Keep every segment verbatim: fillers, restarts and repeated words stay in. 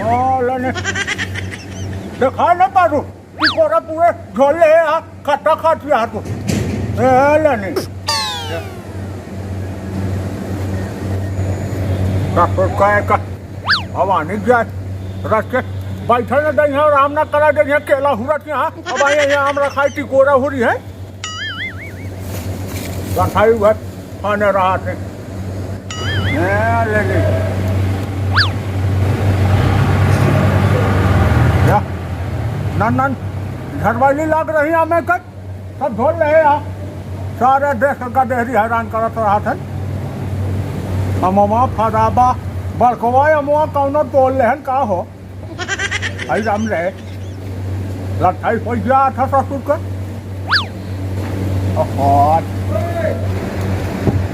ओ, लेने। देखा ना तारू, टिकोरा पूरे झोले है, आ, खट्टा खात भी हाथ को। ए, लेने। का तो कहे का, भवानी जाए, रख के बैठे न दे यहाँ, आराम ना करा दे यहाँ, केला हुरत यहाँ, अब आए यहाँ आम रखाई, टिकोरा हुरी है। रखाई हुआ खाने रहा थे। ए, ले ले। या, नन, नन, झरवाली लाग रही हमें कर, सब धोल रहे हैं। सारे देश का गदेहरी हैरान करत रहा थे। अमवा फराबा, बड़कवा अमवा कौनो तोल लेहन का हो? आई राम रे, लठाई हो गया था ससुर का। ओहो,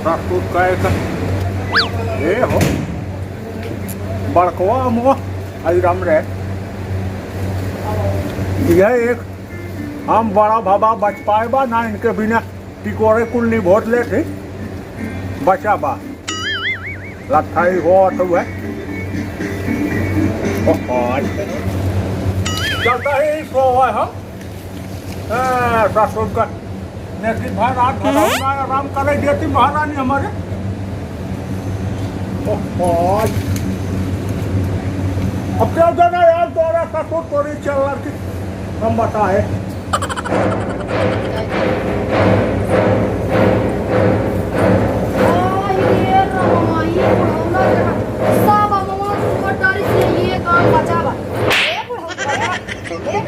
ससुर का एक, ए हो, बड़कवा अमवा, आई राम रे। यह एक हम बड़ा बाबा बच पाए बा ना, इनके बिना टिकोरे कुल निभोत लेत ही बचा बा। लठाई होत हुए। ओहो। चलता ही सो है हम। ए, ससुर का नेकी भाई रात भर हम्म? अपना आराम करे देती महारानी हमारे। ओहो। अब क्या जाना यार, तोरा ससुर तोरी चल रही हम बताए। आय रे रामा, ई बुढ़ौना के सब अमवा ऊपर डाली से ये काम बचावा। ए बुढ़ौना, ए, ए, ए,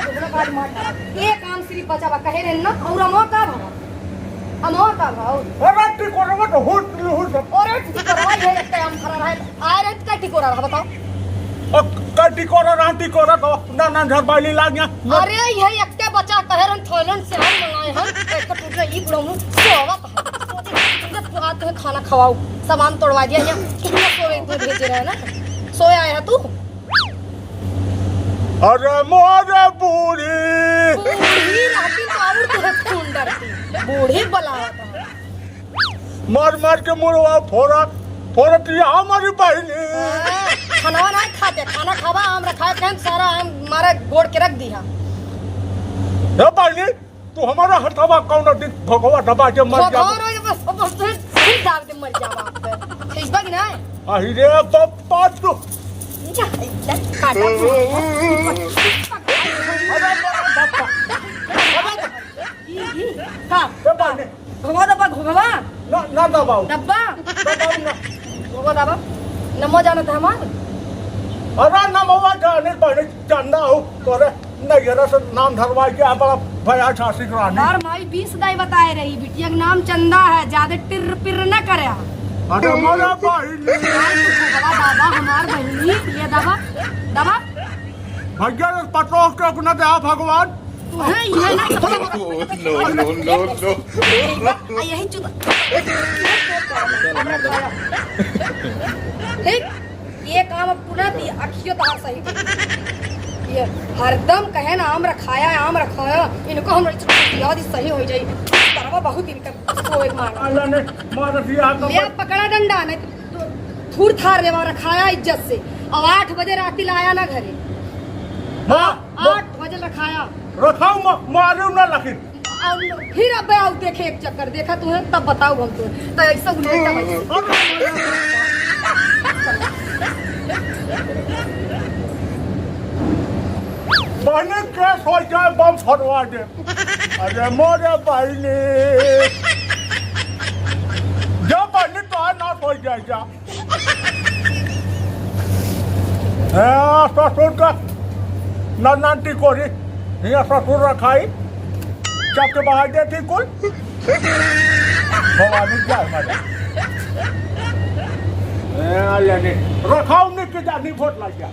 बुढ़ौना का मार डाला। एक आम सिर्फ बचावा, कहे रहे ना, और अमवा का भावा? अमवा का भाव? अरे टिकोरवा तो हुट लुहुट। अरे टिकोरवा ये एक काम खड़ा रहा है। अरे, का टिकोरा रहा, बताओ? अब का टिकोरा रहा, टिकोरा तो ना, ना, झरवाली लाग गया। अरे, यह एक के बचा कहे रहन, थाईलैंड से हम मंगाए हैं। एक तो टूट रही, ई बुढ़ऊ, सोवा तो है। सोचे, तुमके तो आज तुम्हें खाना खवाओ। सामान तोड़वा दिया, यहाँ कितना सोए को भेजे रहे ना। सोए आया है तू? अरे मोरे बूढ़ी। बूढ़ी रहती तो और तुझे खून डरती। बूढ़ी बुलावत है। मार मार के मुड़वा फोड़ा, फोड़त रहिया हमारी बहिनी। हाँ, खाना नहीं खाते, खाना खावा, आम रखाए, कहन सारा आम मारे गोड़ के रख दिया। हे बहिनी, तू हमारा हथवा कौनो दिन भगवा दबा के मर भगवा जाबो। रोज बस, बस फिर, फिर दाब के मर जाबा। ठीक बा कि ना? अहि रे बापा तू। जा, जा, काटा तू। अरे बापा। अरे ई, ई, का? ए बहिनी, घुमा दबा, घुमा। ना, ना दबाऊ। दबा? दबाऊ ना। घुमा दबा। नमो जानत है हमार? अरे नमवा जाने बहिनी, चंदा हो, तोरे नैहरा से नाम धरवाई के आ बड़ा भया झांसी के रानी। हमार माई बीस दाई बताए रही, बिटिया के नाम चंदा है, ज्यादा टिर पिर न करे। अरे मोरा बहिनी। दबा, दबा, हमार बहिनी, ये दबा, दबा। भैया, इस पतोह के अपना दया भगवान। तू है, ये ना। No, no, no, no। आ, यही चुदा। ठीक? ये काम अब तू ना दी, अखियो तार सही कर। ये हरदम कहे ना, "आम रखाया, आम रखाया", इनको हम याद ही सही हो जाई। तरवा बहुत इनका सोए मार। अल्लाह ने मार दिया तो ले, पकड़ा डंडा, नहीं तो थूर थार देवा, रखाया इज्जत से। अब आठ बजे राती लाया ना घरे। हाँ, आठ बजे रखाया। रखाऊ मा-, मारू ना लेकिन। अब फिर अब आओ देखे एक चक्कर, देखा तू है, तब बताओ हम तो। तो ऐसा उल्टा भाई। बहने केस हो जाए, बम फटवा दे। अरे मोरे बहिनी। जा बहिनी, तो ना हो जाए जा। हाँ, ससुर का नन्ना टिकोरी, हियाँ ससुर रखाई, सबके बाहर दे थी कुल। भवानी जाए मारे। ए, लेने, रखाऊ नहीं के जानी भोट लग गया।